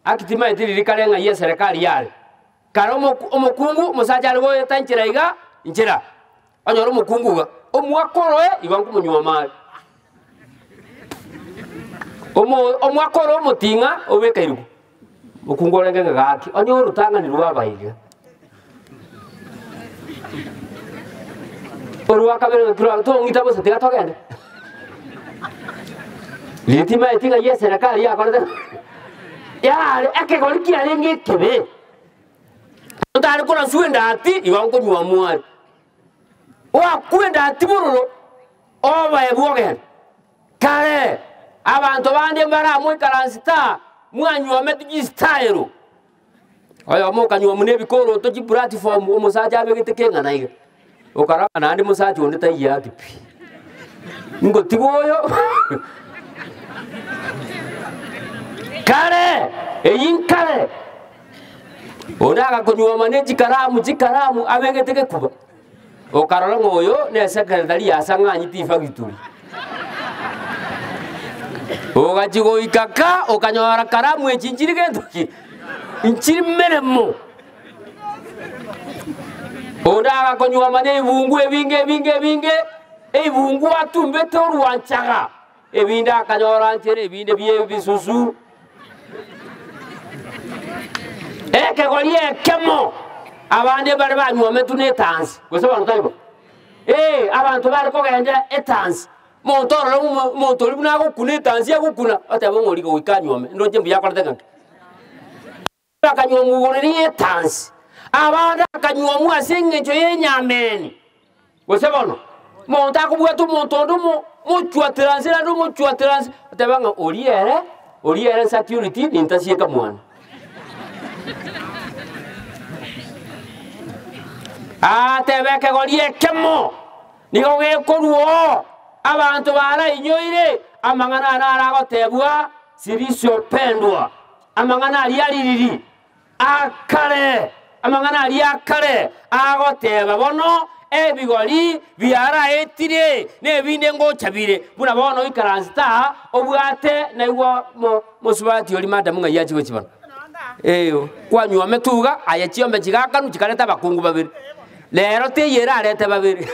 Haki timaeti riria kare ng'ai eserekari yare. Kare omoku omokungu omosacha are goeta nchera iga, nchera, onyore omokungu iga, omwaka oroe igo nkomonyuoma are. Omo omwaka oro omoting'a obeka irugu, mokungu orenge ng'a gaki, onye orotang'ani rwaba iga. Orwa kabere ng'aki rwa tong'ita bosa tiga togende. Riria timaeti ng'ai eserekari yakorete yare ekegori kiarenge ekebe, omonto are koraswa endati igo nkonywa mware. Oakwe endati bororo, obae bwogende. Kare, abanto bande mbaramoikaransete aa, mwanywometi chistaelo. Oyomo okanywa buna ebikoroto chiplatform omosacha abegete keng'ana iga, okarora ng'a naende mosacha onde taiyo ake pi. Ngotiga oyo kare, eyio nkare, onde agakonyuoma ne chikaramu chikaramu abegete gekuba, okarora ng'a oyo ne esekretari ya Sang'anyi Tea Factory. Ogachia goika ka, okanyora karamu echi nchiri gento ki? Nchiri meremo. Onde agakonyuoma na ebibungu ebinge ebinge ebinge, ebibungu atumbete orwanchaga, ebinde akanyora nchera ebinde bia ebisusu. Ekegori ekemo, abande mbare banyuometwe na etansi, gose bono taibo? Ee, abanto bare kogenderera etansi, Omonto orore omo omonto oria buna agokuna etansi agokuna, oteba ng'a oria goika anyuome, ndoche mbuya akorete ng'aki. Akanyuomwa igoro riria etansi, abande akanyuomwa ase eng'encho ya enyameni, gose bono, omonto akobwata omonto onde omo mochuatera nse naende omochuatera nse, oteba ng'a oria ere, oria ere security nintasieka mwane. Ateba ekegori ekemo. Nigo gekorua oo, abanto barainyoire amang'ana aya naro agotebwa Zilizopendwa, amang'ana aria aririri a kare, amang'ana aria a kare agoteba bono ebigori biaraetire na ebinde ngocha bire, buna bono oikaransete aa obwate naigwa mo mosubati oria madam ng'ai achia gochia bono. Ee, kwanyuomete iga, aye chiombe chigakanwa chikareta abakungu babere. Rero teiyo erarete babere.